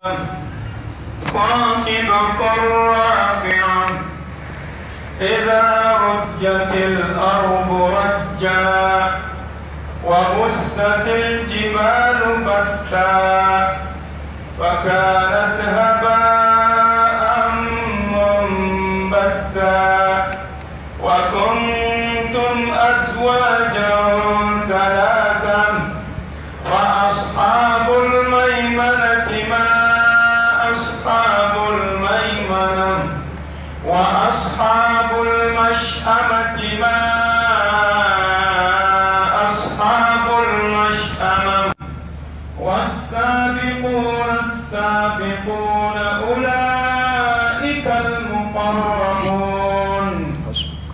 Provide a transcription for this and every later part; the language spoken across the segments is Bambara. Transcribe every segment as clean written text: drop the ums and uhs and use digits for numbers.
خافضة رافعة إذا رجت الأرض رجا وبست الجبال بسا فكانت هباء منبثا وكنتم أزواجا ثلاثا فأصحاب الميمنة ما أصحاب الميمنة وأصحاب المشأمة ما أصحاب المشأمة والسابقون السابقون أولئك المقربون. حسبك.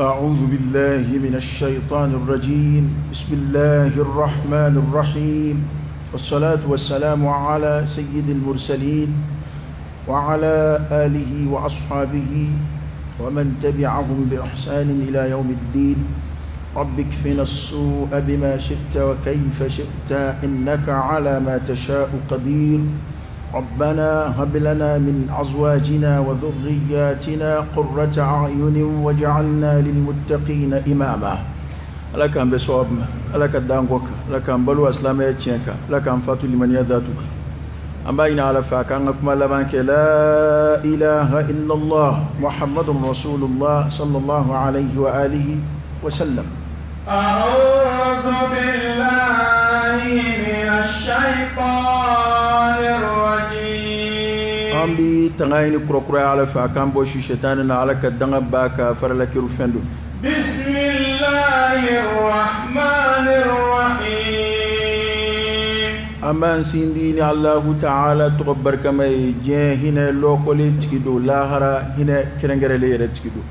أعوذ بالله من الشيطان الرجيم. بسم الله الرحمن الرحيم، والصلاة والسلام على سيد المرسلين وعلى آله وأصحابه ومن تبعهم بإحسان إلى يوم الدين. رب اكفنا السوء بما شئت وكيف شئت إنك على ما تشاء قدير. ربنا هب لنا من أزواجنا وذرياتنا قرة أعين واجعلنا للمتقين إماما. Ala k'an bɛ sɔwab ma, Ala ka dan kɔ kan, Ala k'an balo silamɛya tiɲɛ kan, Ala k'an fatu limaniya datu kan. An b'a ɲini Ala fɛ a k'an ka kuma laban kɛ la ilaha illallah muhammadun rasulullah sallallahu alayhi wa alihi wa sallam. أعوذ بالله من الشيطان الرجيم. An bi tanga ɲini kurakuraya Ala fɛ a k'an bɔ su shetani na, Ala ka danga b'a ka faralakeru fɛn don. بسم الله الرحمن الرحيم. An b'an sindi ni Allahu ta'ala tɔgɔ barikama ye, diɲɛ hinɛ lɔkɔlen tigi don, lahara hinɛ kɛrɛnkɛrɛnlen yɛrɛ tigi don.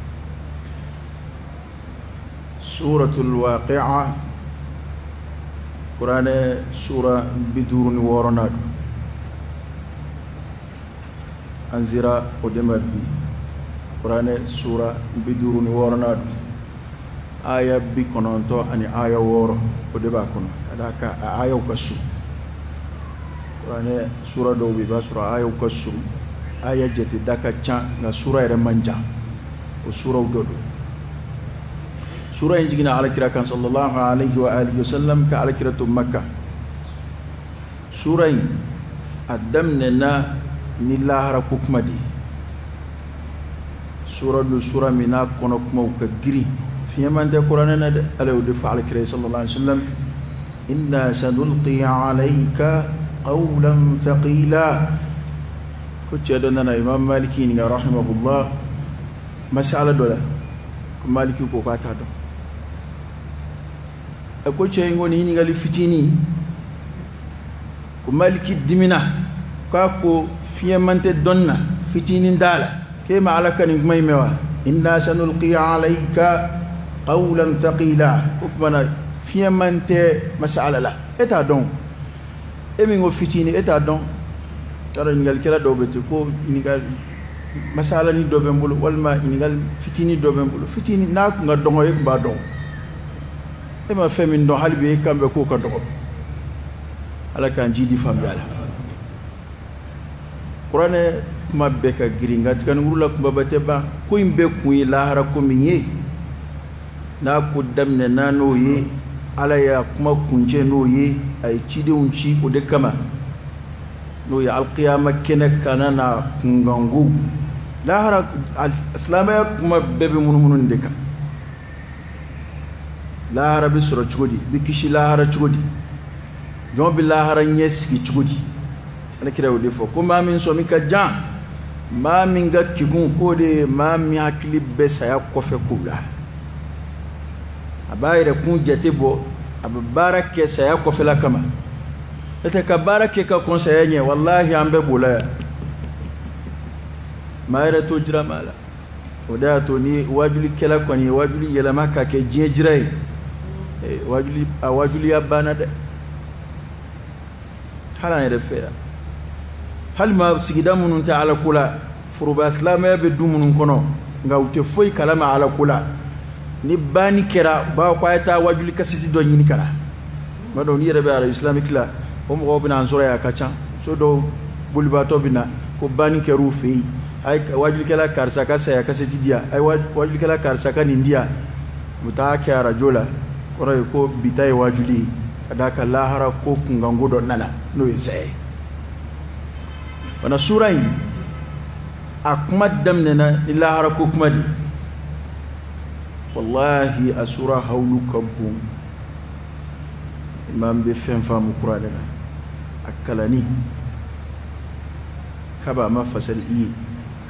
Suratul Waqi'a, Kuranɛ sura 56nan don. An sera o de ma bi. Kuranɛ sura 56nan don, aya 96 o de b'a kɔnɔ. Ka d'a kan a ayaw ka surun. Kuranɛ sura dɔw bɛ yen, i b'a sɔrɔ ayaw ka surun, aya jate da ka ca, nka sura yɛrɛ man jan, o suraw dɔ don. Sura in jiginna Alakira kan sallallahu alayhi wa alihi wa sallam, ka Alakira to Makka. Sura in a daminɛna ni lahara ko kuma de ye. Sura don, sura min n'a kɔnɔ kumaw ka girin, fiɲɛman tɛ Kuranɛ na dɛ. Ala y'o de fɔ Alakira ye sallallahu alayhi wa sallam: inna sanulqi alayka qawlan thaqila. Ko cɛ dɔ nana Imam Maliki ɲininka rahimahullah masala dɔ la, ko Maliki ko k'a t'a dɔn. Ɛ, ko cɛ in ko nin ɲininkali fitinin. Ko Maliki dimina, k'a ko fiɲɛman tɛ dɔnni na, fitinin t'a la, k'e ma Ala ka nin kuma in mɛn wa? Inna sanulqi alayka qawlan thaqila. O tuma na fiɲɛman tɛ masala la, e t'a dɔn, e min ko fitinin, e t'a dɔn. Yɔrɔ ɲininkalikɛla dɔw bɛ ten, ko ɲininkali masala ni dɔ bɛ n bolo, walima ɲininkali fitinin dɔ bɛ n bolo. Fitinin n'a kun ka dɔgɔ, e kun b'a dɔn. E ma fɛn min dɔn, hali bi e kan bɛ k'o ka dɔgɔ. Ala k'an ji di faamuya la. Kuranɛ kuma bɛɛ ka girin, nka tiganikuru la kunbaba tɛ ban. Ko in bɛɛ kun ye lahara ko min ye, n'a ko daminɛna n'o ye, Ala y'a kuma kuncɛ n'o ye, a ye cidenw ci o de kama, n'o ye alkiyama kɛnɛ kana na kunkanko lahara. Silamɛya kuma bɛɛ bɛ munumunu nin de kan: lahara bɛ sɔrɔ cogo di, bɛ kisi lahara cogo di, jɔn bɛ lahara ɲɛ sigi cogo di? Ala kira y'o de fɔ ko maa min sɔmi ka jan, maa min ka kegun, k'o de ye maa min hakili bɛ saya kɔfɛ kow la, a b'a yɛrɛ kun jate bɔ, a bɛ baara kɛ saya kɔfɛla kama. N'o tɛ ka baara kɛ ka kɔn saya ɲɛ, walahi an bɛɛ b'o la yan, maa yɛrɛ t'o jira maa la. O de y'a to ni wajulikɛla kɔni ye wajuli yɛlɛma ka kɛ diɲɛ jira ye, wajuli a wajuliya banna dɛ. Hali an yɛrɛ fɛ yan, hali ma sigida minnu tɛ Ala ko la, foroba silamɛya bɛ du minnu kɔnɔ, nka u tɛ foyi kalama Ala ko la, ni banni kɛra, u b'a fɔ ko a ye taa wajuli kasiti dɔ ɲini ka na. N b'a dɔn n'i yɛrɛ bɛ arajo islamique la, O mɔgɔw bɛna an sɔrɔ yan, a ka ca. Muso dɔw bolibaatɔ bɛ na ko banni kɛr'u fɛ yen, a ye wajulikɛla karisa ka saya kasɛti di yan, a ye wajulikɛla karisa ka nin di yan. U bɛ taa kɛ arajo la, kɔrɔ ye ko bi ta ye wajuli ye, ka d'a kan lahara ko kunkanko dɔ nana n'o ye saya ye. Bana sura in a kuma daminɛna ni lahara ko kuma de ye. Wallahi a sura hawlu ka bon. Imam bɛ fɛn faamu kuranɛ la, a kalanni kaba a ma fasali i ye,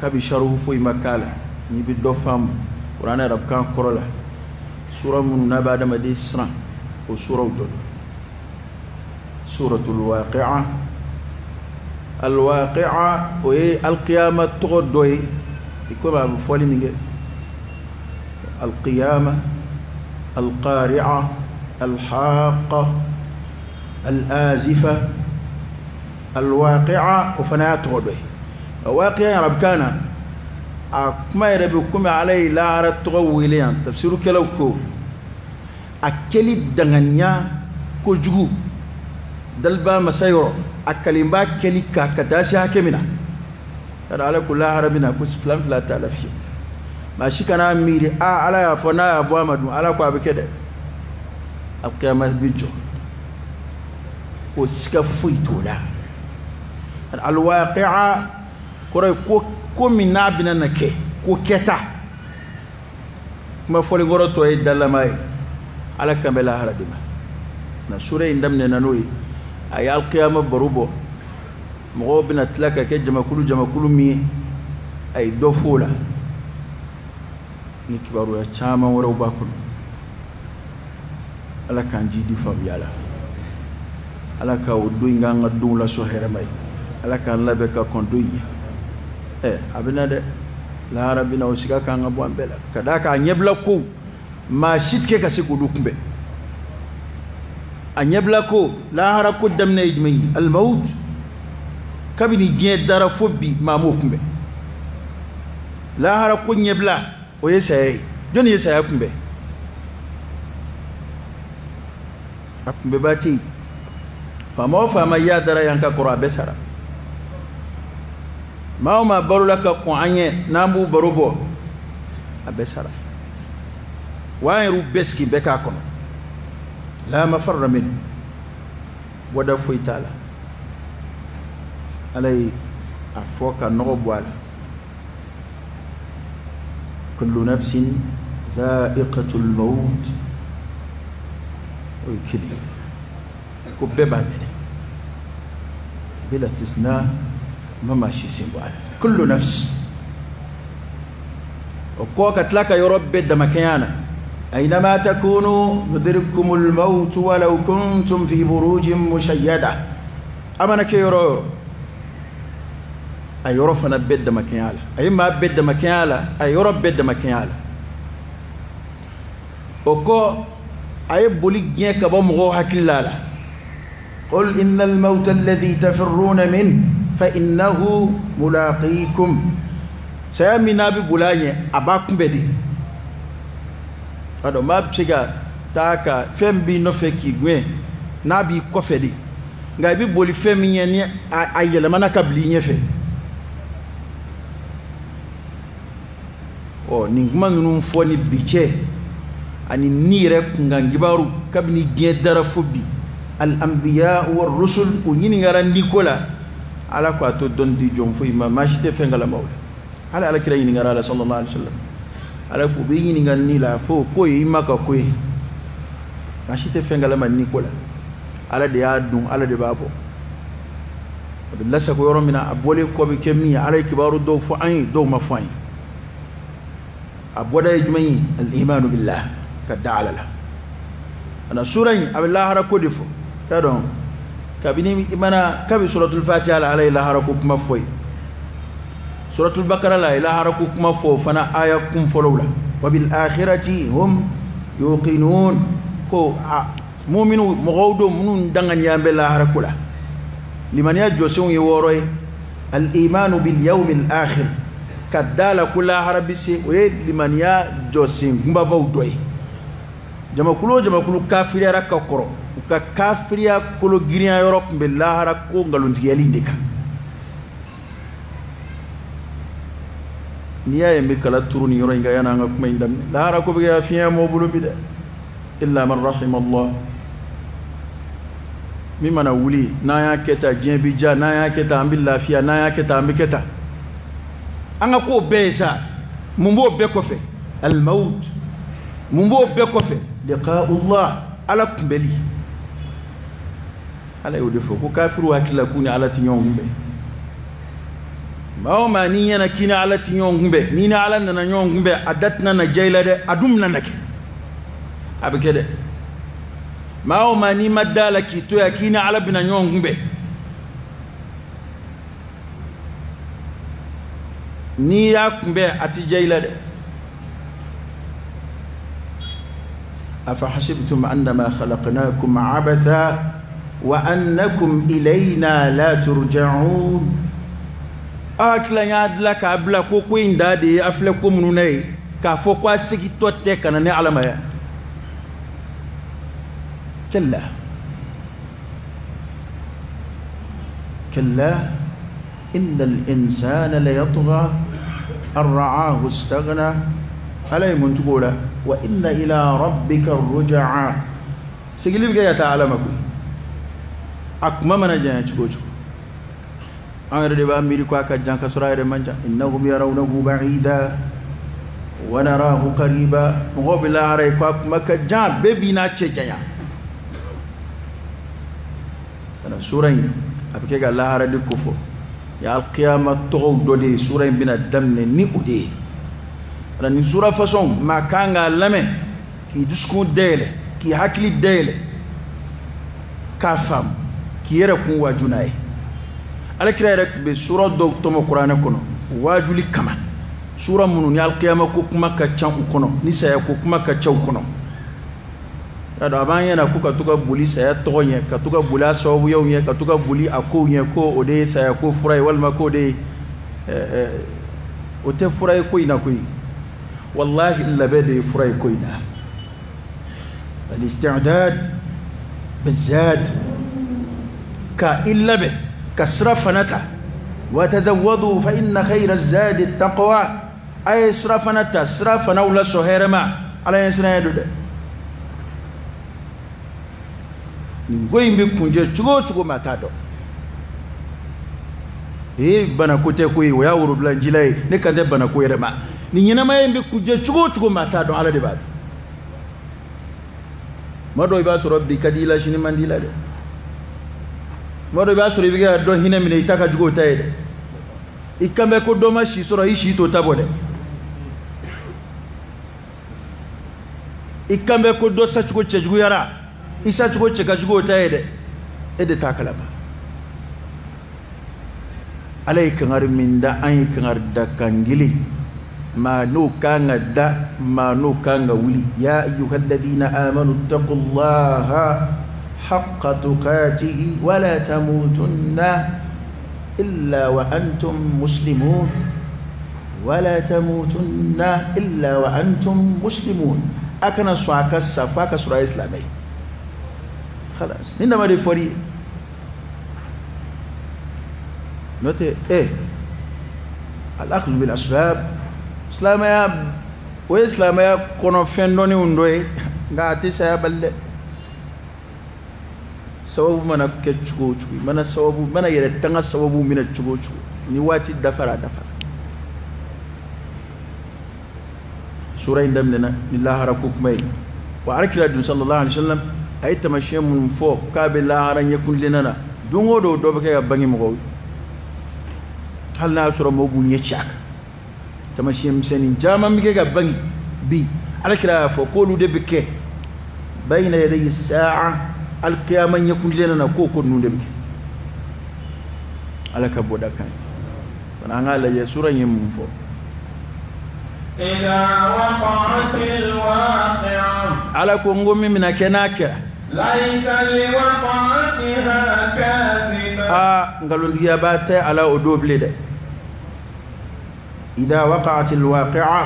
kabi sharuhu foyi ma k'a la, n'i bɛ dɔ faamu kuranɛ arabukan kɔrɔ la. Sura minnu n'a bɛ adamaden siran, o suraw dɔ don. Suratul waqi'a, alwaqi'a o ye alqiyama tɔgɔ dɔ ye, i komi a bɛ fɔli min kɛ alqiyama, alqari'a, alhaqa, alazifa. Alwaqi'a o fana y'a tɔgɔ dɔ ye. Waqi'a arabukan na, a kuma yɛrɛ bɛ komi ala ye lahara tɔgɔ wele yan. Tafsirukɛlaw ko a kɛli danganiya kojugu daliba masa yɔrɔ, a kalenba kɛli ka taa se hakɛ min na, kada ala ko lahara bɛ na ko filan fila t'a la fiyewu. Maa si kana miiri a ala y'a fɔ n'a y'a bɔ a ma dun, ala ko a bɛ kɛ dɛ. Alkiyama bɛ jɔ, ko siga foyi t'o la. Alwaqi'a kɔrɔ ye ko min n'a bɛna na kɛ, ko kɛta. Kuma fɔlen kɔrɔ tɔ ye dalama ye, ala kan bɛ lahara de ma. Na sura in daminɛna n'o ye, a ye alkiyama baro bɔ, mɔgɔw bɛna tila ka kɛ jamakulu jamakulu min ye, a ye dɔ f'o la ni kibaruya caman wɛrɛw b'a kɔnɔ. Ala k'an jidi faamuya la, ala ka o don in k'an ka donw lasɔn hɛrɛma ye, ala k'an labɛn ka kɔn don in ɲɛ. A bɛ na dɛ, lahara bɛ na, o siga k'an ka bɔ an bɛɛ la, ka d'a kan a ɲɛbila kow maa si tɛ kɛ ka se k'olu kunbɛn. A ɲɛbila ko lahara ko daminɛ ye jumɛn ye? Almawut. Kabini diɲɛ dara fo bi, maa m'o kunbɛn. Lahara ko ɲɛbila o ye saya ye. Jɔnni ye saya kunbɛn? A kunbɛnba tɛ yen. Faama o faama y'a dara yan ka kɔrɔ, a bɛɛ sara. Maa o maa balola ka kɔn an ɲɛ n'an b'u baro bɔ, a bɛɛ sara. Wa an yɛrɛw bɛɛ sigi bɛɛ k'a kɔnɔ. La mafarra min, bɔda foyi t'a la. Ala ye a fɔ ka nɔgɔ bɔ a la. Kullu nafsin dha'iqatul maut, o ye kelen ye, ko bɛɛ b'a minɛ, bila istisna, ma maa si sen bɔ a la. Kullu nafs, o kɔ ka tila ka yɔrɔ bɛɛ damakɛnya na. Aynama takunu yudrikkumul maut walau kuntum fi burujin mushayyada. A mana kɛ yɔrɔ o yɔrɔ, a yɔrɔ fana bɛɛ damakɛnya la, a ye maa bɛɛ damakɛnya la, a yɔrɔ bɛɛ damakɛnya la. O kɔ a ye boli gɛn ka bɔ mɔgɔw hakili la la. Qul innal mawta alladhi tafirruna min fa innahu mulaqikum. Saya min n'a bɛ boli a ɲɛ, a b'a kunbɛn de. A dɔn maa bɛ se ka taa ka fɛn b'i nɔfɛ k'i gɛn n'a b'i kɔfɛ de, nka i bɛ boli fɛn min ɲɛ ni a yɛlɛmana ka bila i ɲɛfɛ. Ɔ nin kuma ninnu fɔ ni bi cɛ ani ni yɛrɛ kunkan kibaru kabini diɲɛ dara fo bi, al-anbiya wa rusul u ɲininkara ni ko la, ala ko a to dɔnni di jɔn foyi ma, maa si tɛ fɛn kalama o la. Hali ala kira ɲininkara la sallallahu alaihi wasallam, ala ko b'i ɲininka ni la fo ko ye i ma ka ko ye, maa si tɛ fɛn kalama ni ko la. Ala de y'a dun, ala de b'a bɔ. A bɛ lasago yɔrɔ min na, a bɔlen kɔ bɛ kɛ min ye, ala ye kibaru dɔw fɔ an ye, dɔw ma fɔ an ye. A bɔda ye jumɛn ye? Al-imanu billah, ka da ala la. Ana sura in a bɛ lahara ko de fɔ. Y'a dɔn kabini i mana kabi suratul fatiha la, ala ye lahara ko kuma fɔ ye. Suratul bakara la, a ye lahara ko kuma fɔ o fana aya kun fɔlɔw la. Wa bil akhirati hum yuqinun, ko a muminu mɔgɔw don minnu danganiya bɛ lahara ko la. Limaniya jɔsenw ye wɔɔrɔ ye. Al-imanu bil yawmil akhir, ka da la ko lahara bɛ se, o ye limaniya jɔsen kunbabaw dɔ ye. Jamakulu o jamakulu kafiriyara ka kɔrɔ, u ka kafiriya kolo girinya yɔrɔ tun bɛ lahara ko nkalontigiyali in de kan. N'i y'a ye n bɛ kala turu nin yɔrɔ in kan yanni an ka kuma in daminɛ, lahara ko bɛ kɛ fiɲɛ m'o bolo bi dɛ, illa man rahima Allah. Min mana wuli n'an y'a kɛ tan diɲɛ bɛ diya, n'an y'a kɛ tan an bɛ lafiya, n'an y'a kɛ tan an bɛ kɛ tan, an ka kow bɛɛ ye sa. Mun b'o bɛɛ kɔfɛ? Al-maut. Mun b'o bɛɛ kɔfɛ? Liqa'ullah, ala kunbɛli. Ala y'o de fɔ ko kafiriw hakili la k'u ni ala tɛ ɲɔgɔn kunbɛn. Maa o maa n'i ɲɛna k'i ni ala tɛ ɲɔgɔn kunbɛn, n'i ni ala nana ɲɔgɔn kunbɛn, a da tɛna na diya i la dɛ, a dun bɛna na kɛ, a bɛ kɛ dɛ. Maa o maa n'i ma da la k'i to yan k'i ni ala bɛna ɲɔgɔn kunbɛn, n'i y'a kunbɛn a tɛ diya i la dɛ. Afahasibtum annama khalaqnakum abatha wa annakum ilayna la turja'un. A tila y'a dilan k'a bila ko ko in da de ye a filɛ ko minnu na ye, k'a fɔ ko a segintɔ tɛ ka na ne ala ma yan. Kalla kalla inna al-insana layatgha an ra'ahu istaghna. Ala ye mun tugu o la? Wa inna ila rabbika ar-ruj'a. Segili bɛ kɛ ka taa ala ma koyi. A kuma mana janya cogo o cogo, an yɛrɛ de b'a miiri ko a ka jan ka sɔrɔ a yɛrɛ man jan. Innahum yarawnahu ba'ida wa narahu qariba. Mɔgɔw bɛ lahara ye ko a kuma ka jan, bɛɛ b'i n'a cɛ janya. Kana sura in a bɛ kɛ ka lahara de ko fɔ. Ya alqiyama tɔgɔw dɔ de ye sura in bɛna daminɛ ni o de ye. Kana nin sura façon maa kan k'a lamɛn k'i dusukun dayɛlɛ, k'i hakili dayɛlɛ, k'a faamu, k'i yɛrɛ kun waaju n'a ye. Alakira yɛrɛ tun bɛ sura dɔw tɔmɔ kuranɛ kɔnɔ waajuli kama, sura minnu ni alqiyama ko kuma ka ca u kɔnɔ, ni saya ko kuma ka ca u kɔnɔ. Y'a dɔn a b'an ɲɛna ko ka to ka boli saya tɔgɔ ɲɛ, ka to ka boli a sababuyaw ɲɛ, ka to ka boli a kow ɲɛ, ko o de ye saya ko fura ye, walima k'o de ye o tɛ fura ye ko in na koyi. Wallahi labɛn de ye fura ye ko in na. Al-isti'dad bizad, ka i labɛn ka sira fana ta. Wa tazawwadu fa inna khayra zadi taqwa. A ye sira fana ta, sira fanaw la sɔn hɛrɛ ma. Ala ye sira ye don dɛ. Nin ko in bɛ kunjɛ cogo o cogo maa t'a dɔn. Ee banako tɛ ko ye, o y'a worobilanjila ye, ne kan tɛ banako yɛrɛ ma. Nin ɲɛnamaya in bɛ kunjɛ cogo o cogo maa t'a dɔn, ala de b'a dɔn. Tuma dɔw i b'a sɔrɔ bi ka di i la, sini man di i la dɛ. Tuma dɔw i b'a sɔrɔ i bɛ kɛ ka dɔ hinɛ minɛ, i ta ka jugu o ta ye dɛ. I kan bɛ ko dɔ ma si sɔrɔ, i si t'o ta bɔ dɛ. I kan bɛ ko dɔ sacogo cɛjuguyara, i sacogo cɛ ka jugu o ta ye dɛ. E de t'a kalama. Ala ye kangari min da an ye, kangari da kan kelen, maa n'o kan ka da, maa n'o kan ka wuli. Ya ayyuhalladhina amanu ittaqullaha haqqa tuqatihi wa la tamutunna illa wa antum muslimun. Wa la tamutunna illa wa antum muslimun. A kana sɔn a ka sa f'a ka sɔrɔ a ye silamɛ ye. Khalas, ni dama de fɔr'i ye. N'o tɛ al-akhdhu bil asbab, silamɛya o ye silamɛya kɔnɔ fɛn dɔnniw dɔ ye, nka a tɛ saya bali dɛ. Sababu mana kɛ cogo o cogo, i mana sababu, i mana yɛrɛ tanga sababu minɛ cogo o cogo, ni waati dafara a dafara. Sura in daminɛna ni lahara ko kuma ye. Wa alakira dun sallallahu alaihi wasallam a ye taamasiyɛn minnu fɔ k'a bɛ lahara ɲɛkuntilenna na, don o don dɔ bɛ kɛ ka bange mɔgɔw ye, hali n'a y'a sɔrɔ mɔgɔw b'u ɲɛ ci a kan. Taamasiyɛn misɛnnin caman bɛ kɛ ka bange bi. Alakira y'a fɔ k'olu de bɛ kɛ bayna yadayi sa'a, alkiyama ɲɛkuntilenna na, k'o ko ninnu de bɛ kɛ. Ala ka bɔda kan ye. Fana an k'a lajɛ sura in ye mun fɔ. Ala ko n ko min bɛna kɛ n'a kɛra. Aa nkalontigiya b'a tɛ ala o don bilen dɛ. Idha waqa'atil waqi'a,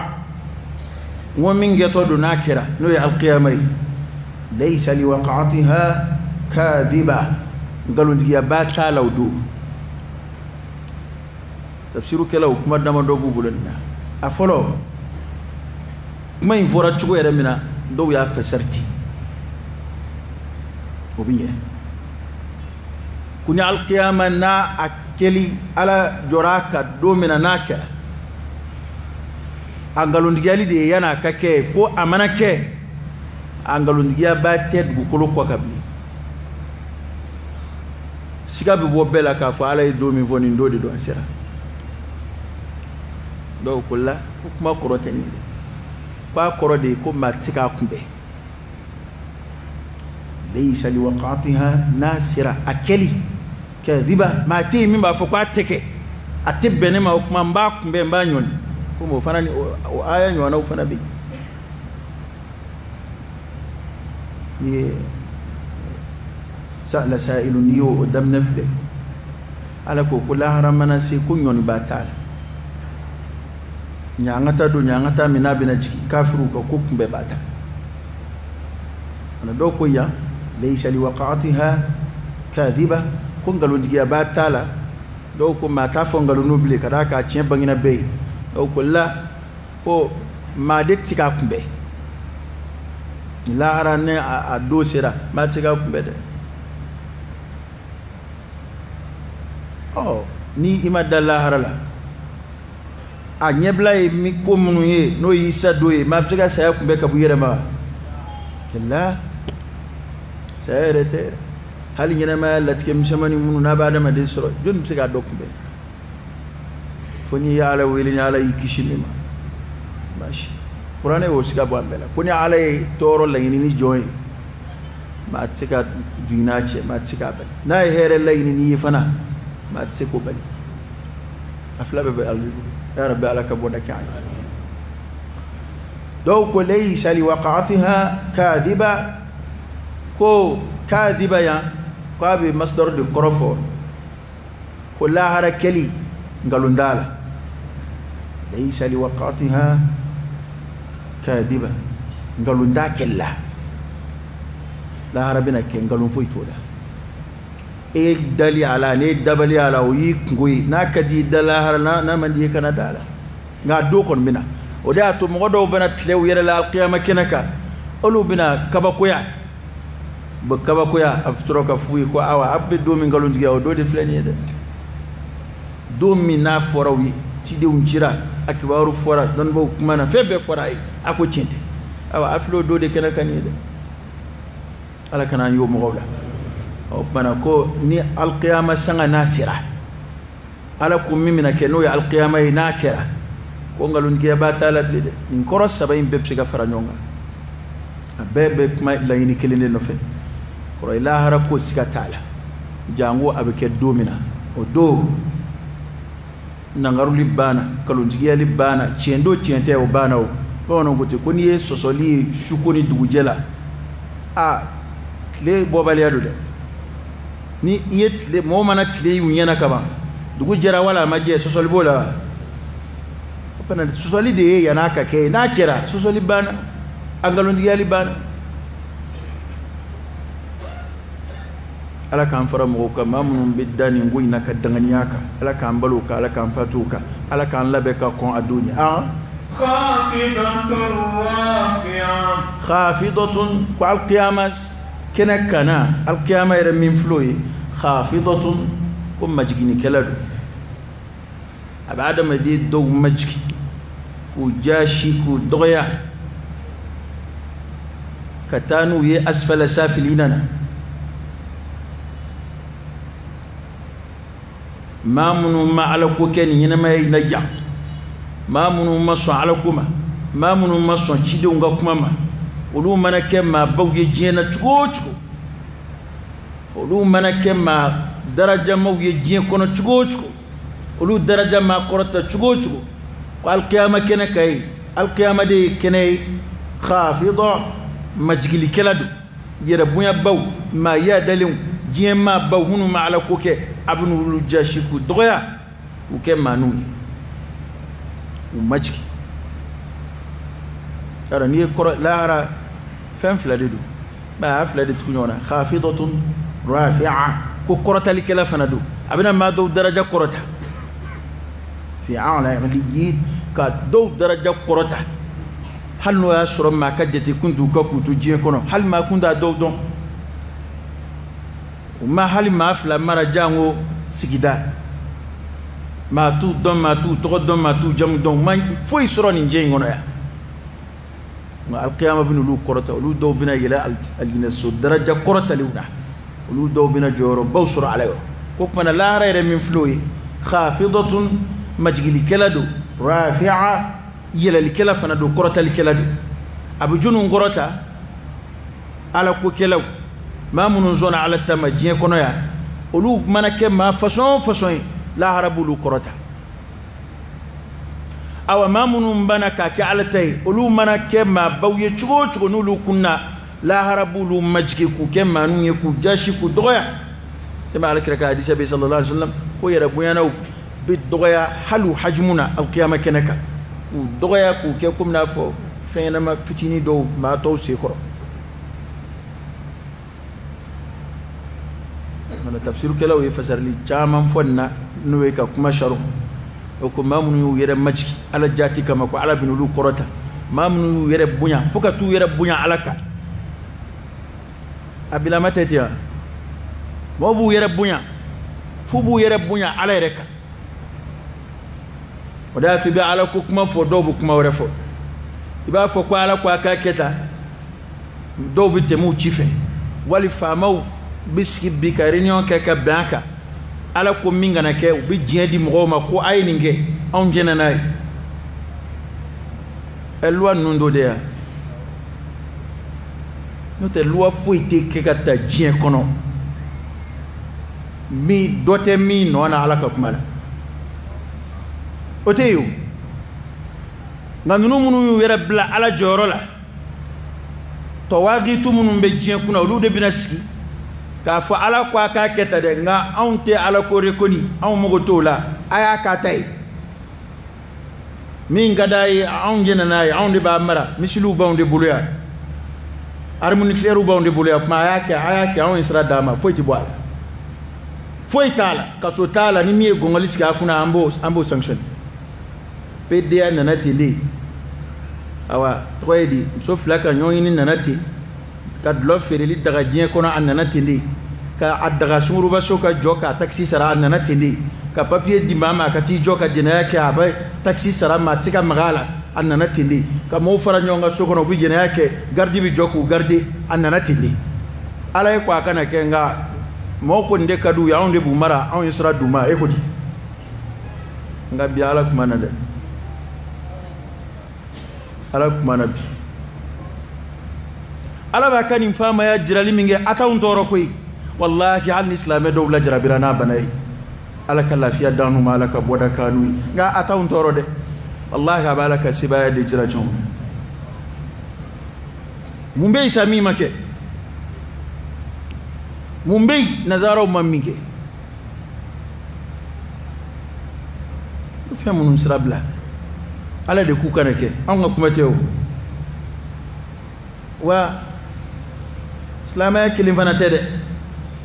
n ko min kɛtɔ don n'a kɛra, n'o ye alkiyama ye. Laysa liwaqa'atiha kadhiba, nkalontigiyaba t'a la o don. Tafsirukɛlaw kuma damadɔ b'u bolo nin na. A fɔlɔ, kuma in fɔra cogo yɛrɛ min na, dɔw y'a fɛsɛri ten, o bɛ ɲɛ. Ko ni alikiyama n'a a kɛli ala jɔra a kan don min na n'a kɛra, a nkalontigiyali de ye yan'a ka kɛ, ko a mana kɛ a nkalontigiyaba tɛ dugukolo kɔ kan bilen. Siga bɛ bɔ bɛɛ la k'a fɔ ala ye don min fɔ nin don de don, a sera. Dɔw ko la ko kuma kɔrɔ tɛ nin ye dɛ, k'a kɔrɔ de ye ko maa tɛ se k'a kunbɛn. Laysa liwaqatiha, n'a sera a kɛli, kadhiba, maa tɛ yen min b'a fɔ k'a tɛ kɛ, a tɛ bɛn ne ma, o kuma n b'a kunbɛn, n b'a ɲɔni. Komi o fana ni o aya ɲɔgɔnnaw fana bɛ yen. N'i ye sa'ala sa'ilun, n'i y'o daminɛ filɛ, ala ko ko lahara mana se ko ɲɔniba t'a la. Ɲangata don, ɲangata min n'a bɛna jigin kafiriw kan, ko kunbɛn b'a ta. Ana dɔw ko yan laysa liwaqatiha kadhiba, ko nkalontigiya b'a t'a la. Dɔw ko maa t'a fɔ nkalon n'o bilen ka d'a kan a tiɲɛ bangena bɛɛ ye. Dɔw ko la ko maa de tɛ se k'a kunbɛn. Lahara ni a don sera, maa tɛ se k'a kunbɛn dɛ. Ɔ ni i ma da lahara la, a ɲɛbila ye mi ko minnu ye n'o y'i sa don ye, maa bɛ se ka saya kunbɛn ka bɔ i yɛrɛ ma wa? Kɛlɛ saya yɛrɛ tɛ, hali ɲɛnamaya latigɛ misɛnmanin minnu n'a bɛ adamaden sɔrɔ, jɔnni bɛ se k'a dɔ kunbɛn? Fo n'i ye ala wele, ni ala y'i kisi min ma. Baasi kuranɛ y'o siga bɔ an bɛɛ la, ko ni ala ye tɔɔrɔ laɲini ni jɔn ye, maa tɛ se ka jigin n'a cɛ, maa tɛ se k'a bali. N'a ye hɛrɛ laɲini n'i ye fana, maa tɛ se k'o bali. A fila bɛɛ bɛ ala bolo. Ya Rabbi, ala ka bɔda kɛ an ye. Dɔw ko laysa liwaqatiha kadhiba, ko kadhiba yan k'a bɛ masdar de kɔrɔ fɔ, ko lahara kɛli nkalon t'a la. Laysa liwaqatiha kadhiba, nkalon t'a kɛli la. Lahara bɛna kɛ, nkalon foyi t'o la. E dali a la, ne dabali a la, o y'i kungo ye. N'a ka di i da lahara, n'a man di i kana da a la. Nka a don kɔni bɛ na. O de y'a to mɔgɔ dɔw bɛna tile u yɛrɛ la alikiyama kɛnɛ kan, olu bɛna kabakoya. U bɛ kabakoya, a bɛ sɔrɔ ka f'u ye ko awa, a bɛ don min nkalontigiya, o don de filɛ nin ye dɛ. Don min n'a fɔra u ye, cidenw cira, a kibaru fɔra, dɔnnibaaw kumana, fɛn bɛɛ fɔra a ye, a ko tiɲɛ tɛ. Awa, a filɛ o don de kɛnɛ kan nin ye dɛ. Ala kana an y'o mɔgɔw la. O kumana ko ni alikiyama sanga n'a sera, ala ko min bɛna kɛ n'o ye alikiyama ye, n'a kɛra ko nkalontigiyaba t'a la bilen dɛ. Nin kɔrɔ saba in bɛɛ bɛ se ka fara ɲɔgɔn kan, a bɛɛ bɛ kuma laɲini kelen de nɔfɛ. Kɔrɔ ye lahara ko siga t'a la, jango a bɛ kɛ don min na, o don nangaruli banna, nkalontigiyali banna, tiɲɛ don tiɲɛ tɛ o banna. O bamananw ko ten ko n'i ye sɔsɔli ye su ko ni dugujɛ la, a tile bɔbaliya don dɛ. Ni i ye tile, mɔgɔ mana tile y'u ɲɛna kaban, dugu jɛra wala a ma jɛ, sɔsɔli b'o la. O fana sɔsɔli de ye yann'a ka kɛ, n'a kɛra sɔsɔli banna, a nkalontigiyali banna. Ala k'an fara mɔgɔw kan, maa minnu bɛ da nin ko in na ka danganiya kan, ala k'an balo kan, ala k'an fatu kan, ala k'an labɛn ka kɔn a don ɲɛ. Khafidatun, ko alkiyama kɛnɛ kana, alkiyama yɛrɛ min filɛ o ye, khafidatun, ko majiginnikɛla don. A bɛ adamaden dɔw majigin k'u jaasi, k'u dɔgɔya, ka taa n'u ye asfala safilina na. Maa minnu ma ala ko kɛ nin ɲɛnamaya in na yan, maa minnu ma sɔn ala ko ma, maa minnu ma sɔn cidenw ka kuma ma, olu mana kɛ maabaw ye diɲɛ na cogo o cogo, olu mana kɛ maa darajamaw ye diɲɛ kɔnɔ cogo o cogo, olu daraja maa kɔrɔta cogo o cogo, ko alikiyama kɛnɛ ka ye, alikiyama de ye kɛnɛ ye, khafida, majigilikɛla don, yɛrɛ bonyabaw, maa yadalenw, diɲɛ maabaw minnu ma ala ko kɛ, a bɛ n'olu jasi k'u dɔgɔya, k'u kɛ maaninw ye, u majigin. Yarɔ n'i ye kɔrɔ lahara fɛn fila de don, mɛ a fila de tugu ɲɔgɔn na. Khafidatun, Rafi'a ko kɔrɔtalikɛla fana don, a bɛna maa dɔw daraja kɔrɔta. Fi a'la 'illiyin, ka dɔw daraja kɔrɔta, hali n'o y'a sɔrɔ maa ka jate kun t'u kan k'u to diɲɛ kɔnɔ, hali maa kun t'a dɔw dɔn. U ma hali maa fila mara jango sigida, maa t'u dɔn, maa t'u tɔgɔ dɔn, maa t'u jamu dɔn, u ma foyi sɔrɔ nin diɲɛ in kɔnɔ yan. Nka alikiyama bɛna olu kɔrɔta, olu dɔw bɛna yɛlɛ alijinɛso daraja kɔrɔtalenw na, olu dɔw bɛna jɔyɔrɔbaw sɔrɔ Ala yɔrɔ. Ko kumana lahara yɛrɛ min filɛ o ye, khafidatun majigilikɛla don, rafi'a yɛlɛlikɛla fana don, kɔrɔtalikɛla don. A bɛ jɔnniw kɔrɔta? Ala kokɛlaw, maa minnu sɔnna Ala ta ma diɲɛ kɔnɔ yan, olu mana kɛ maa fasɔn o fasɔn ye, lahara b'olu kɔrɔta. Awa maa minnu banna k'a kɛ Ala ta ye, olu mana kɛ maabaw ye cogo o cogo, n'olu kunna, lahara b'olu majigin k'u kɛ maaninw ye, k'u jasi, k'u dɔgɔya. E ma Ala kira ka hadisa bɛ sallallahu alaihi wasallam ko yɛrɛ bonyanaw bɛ dɔgɔya hali u hajimu na alkiyama kɛnɛ kan, k'u dɔgɔya k'u kɛ komi n'a fɔ fɛn ɲɛnama fitinin dɔw maa tɔw sen kɔrɔ. Mana tafsirukɛlaw ye fasarili caman fɔ nin na, n'o ye ka kuma saro. O ko maa minnu y'u yɛrɛ majigin Ala jaati kama, ko Ala bɛna olu kɔrɔta. Maa minnu y'u yɛrɛ bonya fo ka t'u yɛrɛ bonya Ala kan, a bilama tɛ ten wa? Mɔgɔw b'u yɛrɛ bonya f'u b'u yɛrɛ bonya Ala yɛrɛ kan. O de y'a to i bɛ Ala ko kuma fɔ, dɔw bɛ kuma wɛrɛ fɔ. I b'a fɔ ko Ala ko a k'a kɛ tan, dɔw bɛ tɛmɛ u ci fɛ. Wali faamaw bɛ sigi bi ka réunion kɛ ka bɛn a kan, Ala ko min kana kɛ, u bɛ diɲɛ di mɔgɔw ma ko a ye nin kɛ, anw jɛnna n'a ye. Ɛ loi ninnu dɔ de yan, n'o tɛ loi foyi tɛ kɛ ka ta diɲɛ kɔnɔ min dɔ tɛ min nɔ na Ala ka kuma la, o tɛ yen o. Nka ninnu minnu y'u yɛrɛ bila Ala jɔyɔrɔ la, tɔwaagitu minnu bɛ diɲɛ kunna, olu de bɛna sigi k'a fɔ Ala ko a k'a kɛ tan dɛ, nka anw tɛ Ala ko rekoni, anw mago t'o la, a y'a k'a ta ye. Min ka d'a ye, anw jɛnna n'a ye, anw de b'a mara, misiliw b'anw de bolo yan, arme nucléaire b'anw de bolo yan, kuma a y'a kɛ, a y'a kɛ, anw ye sira d'a ma, foyi tɛ bɔ a la, foyi t'a la, kaso t'a la, ni min ye gɔngɔli sigi a kunna, an b'o sanctionner. PDA nana ten de, awa tɔgɔ ye di, muso fila ka ɲɔgɔn ɲini nana ten, ka dulɔ feereli daga diɲɛ kɔnɔ, a nana ten de, ka a daga sungurubaso ka jɔ k'a takisi sara, a nana ten de, ka papiye di maa ma a ka t'i jɔ ka jɛnɛya kɛ, a bɛ takisi sara, maa tɛ se ka maga a la, a nana ten de, ka mɔgɔw fara ɲɔgɔn kan so kɔnɔ, u bɛ jɛnɛya kɛ, garidi bɛ jɔ k'u garide, a nana ten de. Ala ye ko a kana kɛ, nka mɔgɔw ko nin de ka d'u ye, anw de b'u mara, anw ye sira d'u ma, e ko di? Nka bi Ala kuma na dɛ, Ala kuma na bi. Ala b'a ka nin faamaya jirali min kɛ, a t'anw tɔɔrɔ koyi. Walahi hali ni silamɛ dɔw lajarabira n'a bana ye, Ala ka lafiya d'an ma, Ala ka bɔda k'an n'u ye, nka a t'anw tɔɔrɔ dɛ. Walahi a bɛ Ala ka sebaaya de jira jɔnw na. Mun bɛ yen sa min ma kɛ? Mun bɛ yen nanzaraw ma min kɛ? Fɛn minnu sira bila, Ala de k'u kana kɛ, anw ka kuma tɛ o. Wa silamɛya kelen fana tɛ dɛ.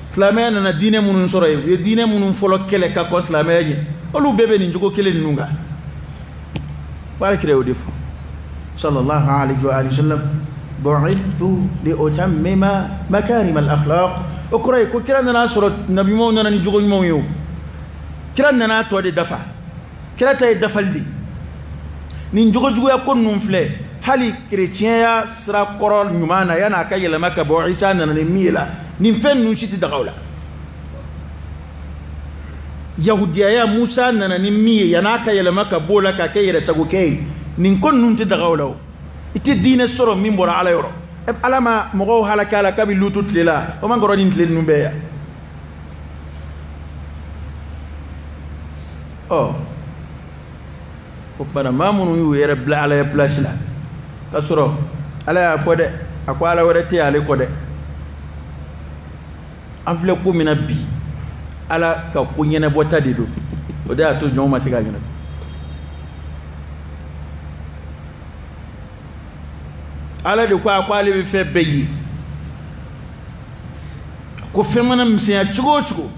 Silamɛya nana diinɛ minnu sɔrɔ yen, u ye diinɛ minnu fɔlɔ kɛlɛ ka kɔn silamɛya ɲɛ, olu bɛɛ bɛ nin cogo kelen ninnu kan. Ala kira y'o de fɔ sallallahu alaihi wa sallam, bu'ithtu li utammima makarim al akhlaq. O kɔrɔ ye ko kira nana sɔrɔ nabiɲumanw nana ni jogo ɲumanw ye o. Kira nana tɔ de dafa, kira ta ye dafali de. Nin jogojuguya ko ninnu filɛ, hali kerecɛnya sira kɔrɔ ɲuman na, yan'a ka yɛlɛma ka bɔ Isa nana ni min ye la, nin fɛn ninnu si tɛ daga o la. Yahudiyaya Musa nana ni min ye, yan'a ka yɛlɛma ka bɔ o la k'a kɛ yɛrɛsagokɛ ye, nin ko ninnu tɛ daga o la o. I tɛ diinɛ sɔrɔ min bɔra Ala yɔrɔ. Ala ma mɔgɔw halaka a la kabi Lutu tile la, o man kɔrɔ nin tile ninnu bɛɛ yan. Ɔ o tuma na maa minnu y'u yɛrɛ bila Ala ya place la, k'a sɔrɔ Ala y'a fɔ dɛ, a ko Ala wɛrɛ tɛ ale kɔ dɛ. An filɛ ko min na bi, Ala ka ko ɲɛnabɔta de don, o de y'a to jɔnw ma se k'a ɲɛnabɔ. Ala de ko a ko ale bɛ fɛn bɛɛ ye, Ko fɛn mana misɛnya cogo o cogo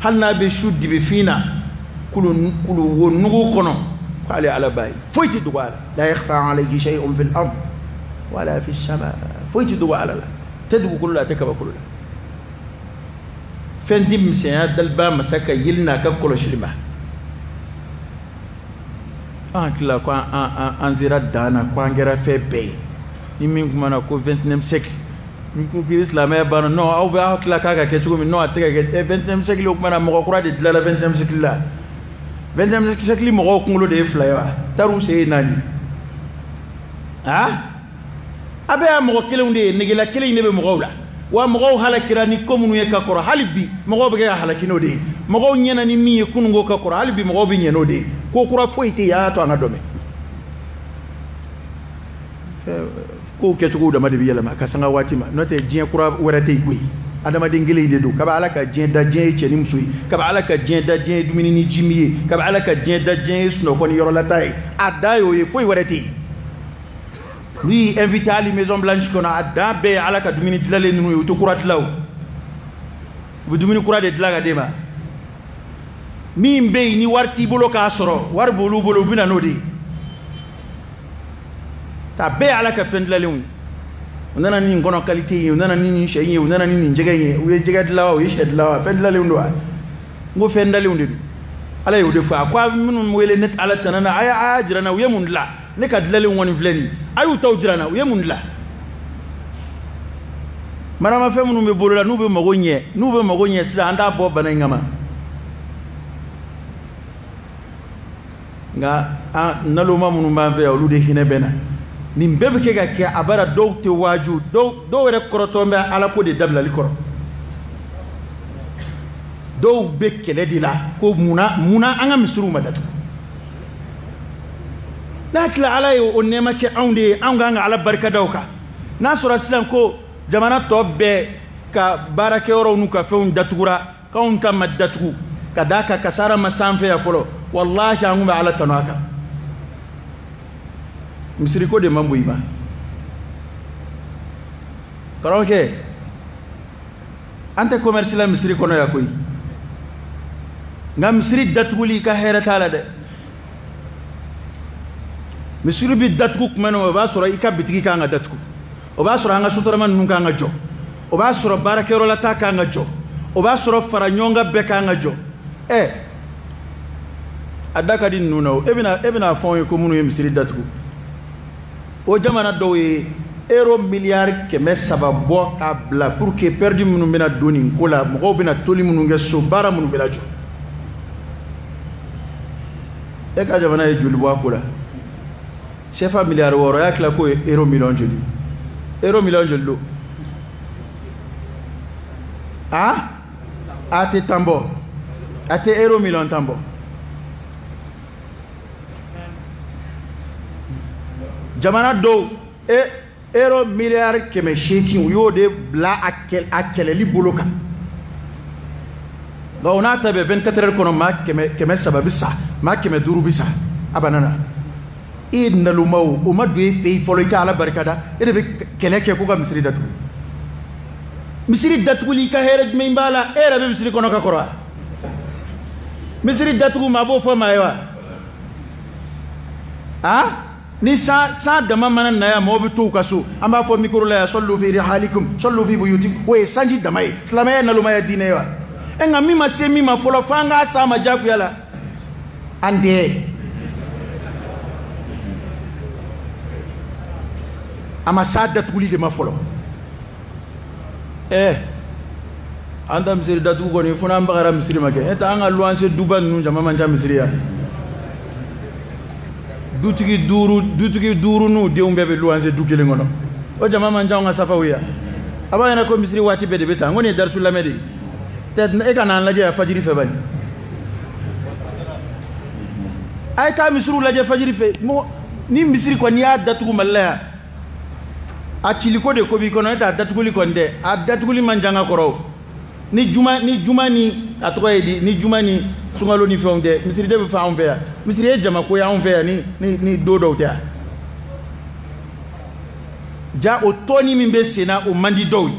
hali n'a bɛ su dibifin na kulu wo nugu kɔnɔ k'ale Ala b'a ye foyi tɛ dogo a la. La yakhfa alayhi shay'un fil ard wala fis sama, foyi tɛ dogo Ala la, tɛ dugukolo la, a tɛ kabakolo la. Fɛn tɛ misɛnya daliba masa ka yeli n'a ka kɔlɔsili ma. An hakili la ko an sera dan na, ko an kɛra fɛn bɛɛ ye. Ni min kumana ko 21e siècle, ni ko k'i silamɛya banna, non, aw bɛ aw tila k'a ka kɛ cogo min, non, a tɛ se ka kɛ. 21e siècle o kumana mɔgɔ kura de dilanna 21e siècle la. 21e siècle mɔgɔw kunkolo de ye fila ye wa, tar'u sen ye naani. A bɛɛ y'a mɔgɔ kelenw de ye, negela kelen in de bɛ mɔgɔw la. Wa mɔgɔw halakira ni ko minnu ye ka kɔrɔ, hali bi mɔgɔw bɛ kɛ ka halaki n'o de ye. Mɔgɔw ɲɛna ni min ye kununko ka kɔrɔ, hali bi mɔgɔw bɛ ɲɛ n'o de ye. Ko kura foyi tɛ yen, a y'a to an ka dɔ mɛn. Kow kɛcogo dama de bɛ yɛlɛma ka sanga waati ma, n'o tɛ diɲɛ kura wɛrɛ tɛ yen koyi. Adamaden kelen in de don. Kabi Ala ka diɲɛ da, diɲɛ ye cɛ ni muso ye. Kabi Ala ka diɲɛ da, diɲɛ ye dumuni ni ji min ye. Kabi Ala ka diɲɛ da, diɲɛ ye sunɔgɔ ni yɔrɔlata ye. A dan y'o ye, foyi wɛrɛ tɛ yen. N'u y'i invité hali Maison Blanche kɔnɔ, a dan bɛɛ ye Ala ka dumuni dilanlen ninnu ye, u tɛ kura dilan o. U bɛ dumuni kura de dilan ka d'e ma. Min bɛ yen ni wari t'i bolo k'a sɔrɔ, wari b'olu bolo, u bɛ na n'o de ye. Ta bɛɛ ye Ala ka fɛn dilanlenw ye. U nana ni nin kɔnɔ qualité ye, u nana ni nin sɛ ye, u nana ni nin jɛgɛ ye. U ye jɛgɛ dilan wa, u ye sɛ dilan wa, fɛn dilanlenw don wa? N ko fɛn dilanlenw de don. Ala y'o de fɔ. A ko a minnu wele ne Ala tana na, a y'a jira n na, u ye mun dilan? Ne ka dilanlenw kɔni filɛ nin ye. A y'u taw jira n na, u ye mun dilan? Maramafɛn minnu bɛ bolo la, n'u bɛ mago ɲɛ, n'u bɛ mago ɲɛ sisan, an t'a bɔ bana in kama. Nka an naloma minnu b'an fɛ yan, olu de hinɛ bɛ na. Nin bɛɛ bɛ kɛ ka kɛ a bara dɔw tɛ waaju, dɔw yɛrɛ kɔrɔtɔ bɛ Ala ko de dabilali kɔrɔ. Dɔw bɛ kɛlɛ de la ko munna an ka misiriw ma datugu. N'a tila Ala ye o nɛɛma kɛ anw de ye, anw k'an ka Ala barika da o kan. N'a sɔrɔ sisan ko jamana tɔ bɛɛ ka baarakɛyɔrɔw n'u ka fɛnw datugura, k'anw ta ma datugu ka d'a kan kasara ma sanfɛ yan fɔlɔ, walahi an kun bɛ Ala tanu a kan. Misiriko de man bon i ma. Karamɔgɔkɛ, an tɛ commerce la misiri kɔnɔ yan koyi. Nka misiri datuguli i ka hɛrɛ t'a la dɛ. Misiri bɛ datugu tuma min na, o b'a sɔrɔ i ka bitigi kan ka datugu, o b'a sɔrɔ an ka sotarama ninnu kan ka jɔ, o b'a sɔrɔ baarakɛyɔrɔlata kan ka jɔ, o b'a sɔrɔ fara ɲɔgɔn kan bɛɛ kan ka jɔ. A da ka di ninnu na o. E bɛna fɔ anw ye ko minnu ye misiri datugu, o jamana dɔw ye euro miliyari 300 bɔ k'a bila pour que perdu minnu bɛna don nin ko la, mɔgɔw bɛna toli minnu kɛ so, baara minnu bɛna jɔ. E ka jamana ye joli bɔ a ko la? CFA miliyari 6, y'a tila k'o ye euro miliyɔn joli? Euro miliyɔn joli don? A tɛ tan bɔ, a tɛ euro miliyɔn 10 bɔ. Jamana dɔw euro miliyari 800, u y'o de bila a kɛlɛli bolo kan. Nka o n'a ta bɛɛ 24 heures kɔnɔ, maa 300 bɛ sa, maa 500 bɛ sa a banna na. E ye naloma o, o ma don e fɛ yen fɔlɔ, i tɛ Ala barika da, e de bɛ kɛlɛ kɛ ko ka misiri datugu. Misiri datuguli i ka hɛrɛ jumɛn b'a la? E yɛrɛ bɛ misiri kɔnɔ ka kɔrɔ wa? Misiri datugu maa b'o fɔ maa ye wa? Ni san dama mana na yan, mɔgɔw bɛ to u ka so, an b'a fɔ micro la yan, sallu fi rihalikum, sallu fi buyutikum, o ye sanji dama ye. Silamɛya ye nalomaya diinɛ ye wa? Nka min ma se min ma fɔlɔ, f'an k'a s'a ma diyagoya la. An tɛ. A ma s'a datuguli de ma fɔlɔ. An ta misiri datugu kɔni, fo n'an bagara misiri ma kɛ. E tɛ an ka luwanse duba ninnu jama man ca misiri yan. Dutigi duuru n'u denw bɛɛ bɛ luwanse du kelen kɔnɔ. O jama man ca anw ka safaw ye yan. A b'a ɲɛna ko misiri waati bɛɛ de bɛ taa. N ko nin ye darisu lamɛn de ye. Tɛ e ka n'an lajɛ yan fajiri fɛ bani. A ye taa misiriw lajɛ fajiri fɛ. Mɔgɔ ni misiri kɔni y'a datugu Mali la yan, a ciliko de ko b'i kɔnɔ, e t'a datuguli kɔni dɛ. A datuguli man jan ka kɔrɔ o. Ni juma ni a tɔgɔ ye di, ni juma ni sunkalo ni fɛnw tɛ, misiri de bɛ fa anw fɛ yan. Misiri ye jamako ye anw fɛ yan ni don dɔw tɛ yan. Ja o tɔni min bɛ sen na, o man di dɔw ye.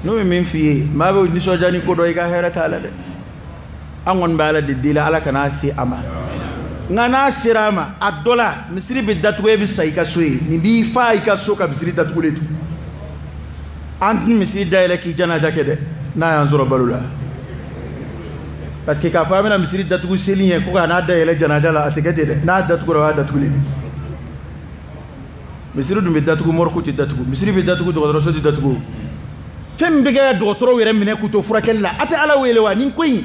N'o ye min f'i ye maa bɛ nisɔndiya ni ko dɔ i ka hɛrɛ t'a la dɛ. An kɔni bɛ Ala de deli Ala kana se a ma. Nka n'a sera a ma a dɔ la misiri bɛ datugu e bɛ sa i ka so ye nin b'i fa i ka so ka misiri datugulen to. An tɛ misiri dayɛlɛ k'i janaja kɛ dɛ n'a y'an sɔrɔ balo la. Parce que k'a fɔ an bɛna misiri datugu seli ɲɛ ko ka n'a dayɛlɛ janaja la a tɛ kɛ ten dɛ n'a datugura o y'a datugulen. Misiri dun bɛ datugu morgue tɛ datugu misiri bɛ datugu dɔgɔtɔrɔso tɛ datugu. Fɛn min bɛ kɛ dɔgɔtɔrɔw yɛrɛ minɛ k'u to furakɛli la a tɛ Ala wele wa nin ko in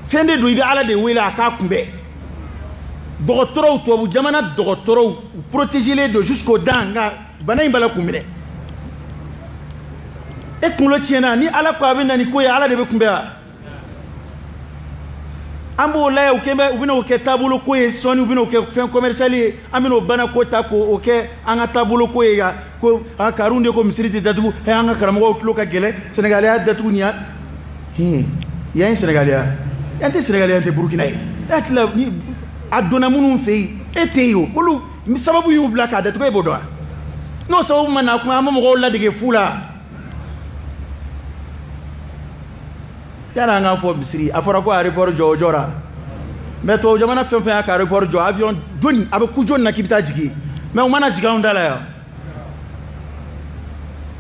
fɛn de don i bɛ Ala de wele a k'a kunbɛn. Dɔgɔtɔrɔw tubabu jamana dɔgɔtɔrɔw u protégelen don jusqu'au dents nka bana in b'a la k'u minɛ. E kunkolo tiɲɛna ni Ala ko a bɛ na ni ko ye Ala de bɛ kunbɛn wa. An b'o lajɛ u kɛ bɛ u bɛna o kɛ taabolo ko ye sɔɔni u bɛna o kɛ fɛn commercial ye an bɛna o bana ko ta k'o kɛ an ka taabolo ko ye ya ko a Karun de ko misiri tɛ datugu ɛ an ka karamɔgɔw tulo ka gɛlɛn Sénégal y'a datugu nin ya yan ye Sénégal ya yan tɛ Sénégal yan tɛ Burukina ye e hakili la ni a donna minnu fɛ yen e tɛ yen o olu sababu y'u bila k'a datugu e b'o dɔn wa n'o sababu ma na kuma an bɛ mɔgɔw ladege fu la. Yala an k'a fɔ misiri a fɔra ko aéroport jɔ o jɔra mais tubabu jamana fɛn fɛn y'a ka aéroport jɔ avion joni a bɛ ku joni na k'i bɛ taa jigin mais u mana jigin anw da la yan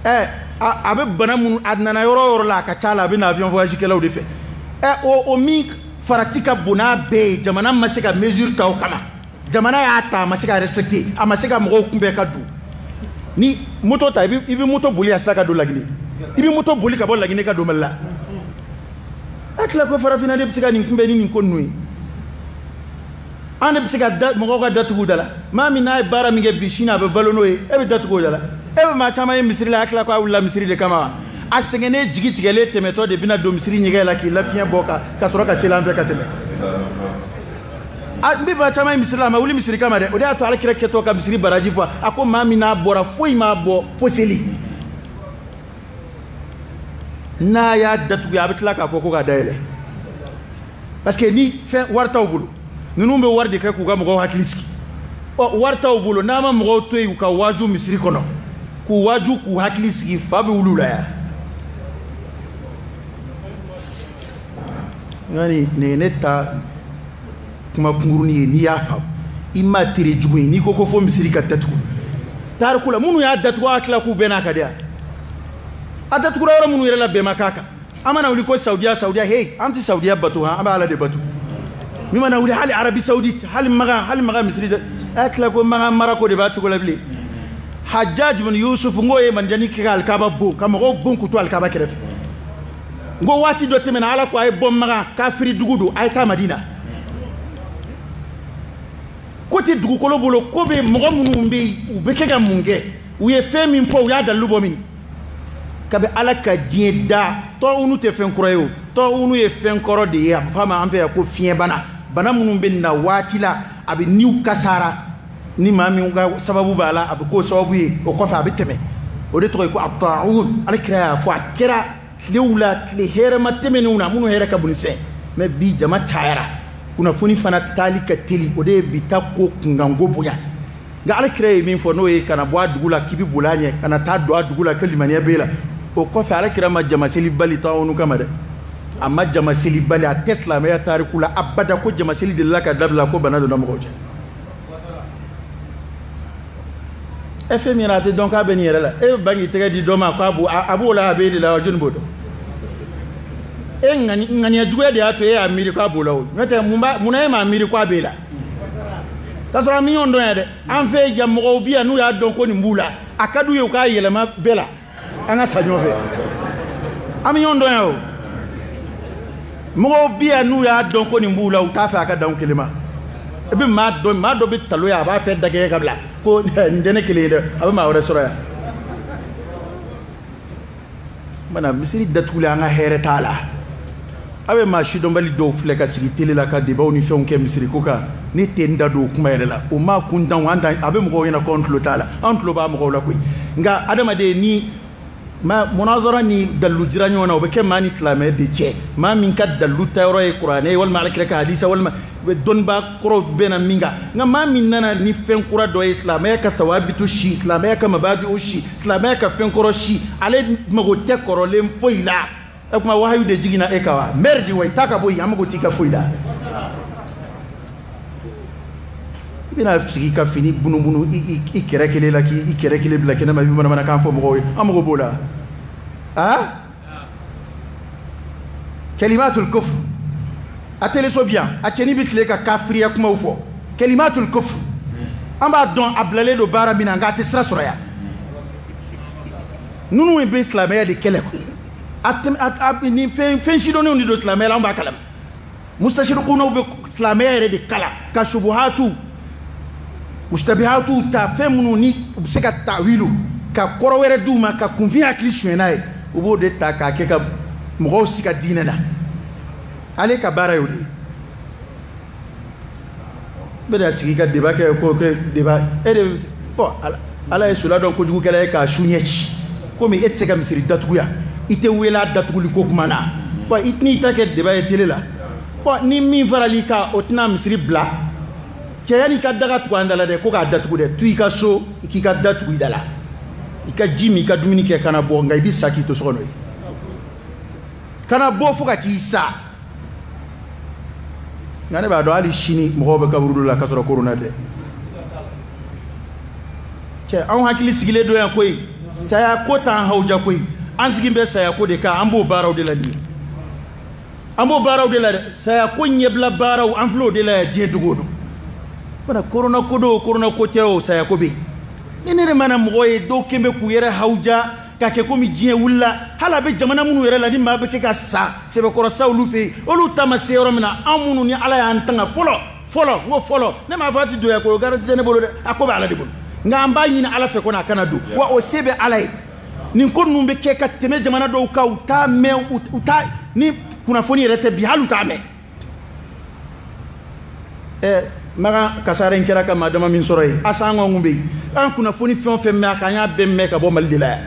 ɛ a bɛ bana minnu a nana yɔrɔ o yɔrɔ la a ka ca la a bɛ na avion voyage kɛlaw de fɛ ɛ o min farati ka bon n'a bɛɛ ye jamana ma se ka mesure ta o kama jamana y'a ta a ma se ka respecter a ma se ka mɔgɔw kunbɛn ka don ni moto ta i bɛ moto boli yan sisan ka don Laginɛ i bɛ moto boli ka bɔ Laginɛ ka don Mali la. A tila ko farafinna de bɛ se ka nin kunbɛn ni nin ko ninnu ye an de bɛ se ka da mɔgɔw ka datugu da la maa min n'a ye baara min kɛ bi sini a bɛ balo n'o ye e bɛ datugu o da la e bɛ maa caman ye misiri la a tila ko a wulila misiri de kama wa a sɛgɛnnen jigi tigɛlen tɛmɛtɔ de bɛna don misiri ɲɛgɛn la k'i lafiɲɛ bɔ ka sɔrɔ ka seli an fɛ ka tɛmɛ. A n bɛ maa caman ye misiri la a ma wuli misiri kama dɛ o de y'a to Ala kira kɛtɔ ka misiri baraji fɔ a ko maa min n'a bɔra foyi m'a bɔ fo seli. N'a y'a datugu a bɛ tila k'a fɔ ko k'a dayɛlɛ parce que ni fɛn wari t'aw bolo ninnu bɛ wari de kɛ k'u ka mɔgɔw hakili sigi ɔ wari t'aw bolo n'a ma mɔgɔw to yen u ka waaju misiri kɔnɔ k'u waaju k'u hakili sigi fa bɛ wuli u la yan. Nka nin ye ne ta kuma kunkurunin ye n'i y'a faamu i ma tere jugu ye n'i ko ko fo misiri ka datugu tariku la minnu y'a datugu a tila k'u bɛɛ n'a ka di yan. A datugura yɔrɔ minnu yɛrɛ la bɛn ma k'a kan an mana wuli ko Saudiya Saudiya hey an tɛ Saudiya bato han an bɛ Ala de bato min mana wuli hali Arabie Saoudite hali Maga misiri dɛ a tila ko Maga marako de b'a cogo la bilen. Hajjaj bin Yusuf n k'o ye manjani kɛ ka alikaba bon ka mɔgɔw bon k'u to alikaba kɛrɛfɛ n ko waati dɔ tɛmɛna Ala ko a ye bɔ Maga kafiri dugu don a ye taa Madina ko tɛ dugukolo bolo ko bɛ mɔgɔ minnu bɛ yen u bɛ kɛ ka mun kɛ u ye fɛn min fɔ u y'a dalilu bɔ min. Kabi Ala ka diɲɛ da tɔɔrɔ tɛ fɛn kura ye o tɔɔrɔ ye fɛn kɔrɔ de ye a bɛ fɔ a ma an fɛ yan ko fiɲɛbana bana minnu bɛ na waati la a bɛ niw kasara ni maa min ka sababu b'a la a bɛ k'o sababu ye o kɔfɛ a bɛ tɛmɛ o de tɔgɔ ye ko ataun. Ala kira y'a fɔ a kɛra tilew la tile hɛrɛma tɛmɛnenw na minnu hɛrɛ ka bon ni sɛn mais bi jama cayara kunnafoni fana taali ka teli o de ye bi ta ko kunkanko bonya. Nka Ala kira ye min fɔ n'o ye kana bɔ a dugu la k'i bɛ boli a ɲɛ kana taa don a dugu la ko limaniya b'e la. O kɔfɛ Ala kira ma jama seli bali tɔɔrɔ kama dɛ a ma jama seli bali a tɛ silamɛya tariku la abada ko jama seli delila ka dabila ko bana donna mɔgɔw cɛ. E fɛn min a tɛ dɔn k'a bɛ nin yɛrɛ la e bɛ ban k'i tɛgɛ di dɔ ma k'a a b'o la a b'e de la wa jɔnni b'o dɔn e ŋaniya juguya de y'a to e y'a miiri k'a b'o la o n'o tɛ munna e m'a miiri k'a b'e la k'a sɔrɔ an bɛ ɲɔgɔn dɔn yan dɛ an fɛ yan mɔgɔw bɛ yan n'u y'a dɔn ko nin b'u la a ka d'u ye u k'a yɛlɛma bɛɛ la. An ka sa ɲɔgɔn fɛ an bɛ ɲɔgɔn dɔn yan o mɔgɔw bi yan n'u y'a dɔn ko nin b'u la u t'a fɛ a ka dan kelen ma i bɛ maa dɔ bɛ talo yan a b'a fɛ dagɛ ka bila ko nin tɛ ne kelen ye dɛ a bɛ maa wɛrɛ sɔrɔ yan. Mana misiri datugulen an ka hɛrɛ t'a la a bɛ maa sidɔnbali dɔw filɛ ka sigi tele la ka debaw ni fɛnw kɛ misiri ko kan ne tɛ n da don o kuma yɛrɛ la o maa kun t'anw an a bɛ mɔgɔw ɲɛna ko an tulo t'a la an tulo b'a mɔgɔw la koyi nka adamaden ni Ma munazara ni dalu jira ɲɔgɔn na o bɛ kɛ maa ni silamɛ de cɛ maa min ka dalu tayɔrɔ ye kuranɛ ye walima alakira ka hadisa walima dɔnnibaa kɔrɔw bɛnna min kan nka maa min nana ni fɛn kura dɔ ye silamɛya ka sawabitu si silamɛya ka mabadiw si silamɛya ka fɛn kɔrɔ si ale mago tɛ kɔrɔlen foyi la o tuma wahayu de jiginna e kan wa merde wa i ta ka bɔ yen an mago t'i ka foyi la i bɛna sigi ka fini bunubunu i kɛrɛ kelen la k'i kɛrɛ kelen bila kɛnɛma i bɛ manamanakan fɔ mɔgɔw ye an mago b'o la ah kalimatul kufr a teleso bi yan a cɛnin bɛ tile ka kafiriya kumaw fɔ kalimatul kufr an b'a dɔn a bilalen don baara min na nka a tɛ sira sɔrɔ yan ninnu bɛ silamɛya de kɛlɛ ni fɛn sidɔnnenw de don silamɛya la an b'a kalama mustashriqunaw bɛ silamɛya yɛrɛ de kalan ka subuhatu mustabihatu ta fɛn minnu ni u bɛ se ka tawilu ka kɔrɔ wɛrɛ d'u ma ka kunfin hakili suɲɛ n'a ye u b'o de ta k'a kɛ ka mɔgɔw siga diinɛ na ale ka baara y'o de ye bɛna sigi ka débat kɛ ko kɛ débat e de bon ala ye sula dɔn kojugukɛla ye k'a su ɲɛ ci komi e tɛ se ka misiri datugu yan i tɛ wele a datuguli ko kuma na bon i tɛn'i ta kɛ débat ye télé la bon ni min faral'i kan o tɛna misiri bila cɛ yanni i ka daga tugu an da la dɛ ko k'a datugu dɛ to i ka so i k'i ka da tugu i da la i ka ji min i ka dumuni kɛ kana bɔ nka i bɛ sa k'i to so kɔnɔ yen kana bɔ fo ka t'i sa nka ne b'a dɔn hali sini mɔgɔw bɛ kaburudo la k'a sɔrɔ korona tɛ cɛ anw hakili sigilen don yan koyi saya ko t'an hawuja koyi an sigi bɛ saya ko de kan an b'o baaraw de la nin ye an b'o baaraw de la dɛ saya ko ɲɛbila baaraw an filɛ o de la yan diɲɛ don o don bana korona ko don korona ko tɛ o saya ko bɛ yen ni ne de mana mɔgɔ ye dɔw kɛn bɛ k'u yɛrɛ hawuja k'a kɛ komi diɲɛ wulila hali a bɛ jamana minnu yɛrɛ la ni maa bɛ kɛ ka sa sɛbɛkɔrɔ sa olu fɛ yen olu ta ma se yɔrɔ min na an minnu ni ala y'an tanga fɔlɔ fɔlɔ n ko fɔlɔ ne m'a fɔ a ti don yan ko o garanti tɛ ne bolo dɛ a ko bɛ ala de bolo nka an b'a ɲini ala fɛ kɔni a kana don wa o se bɛ ala ye nin ko ninnu bɛ kɛ ka tɛmɛ jamana dɔw kan u t'a mɛn u t'a ni kunnafoni yɛrɛ tɛ bi hali u t'a mɛn ɛ makan kasara in kɛra ka maa dama min sɔrɔ yen asa an kun bɛ yen an kunnafoni fɛn o fɛn mɛn a kan an y'a bɛɛ mɛn ka bɔ Mali de la yan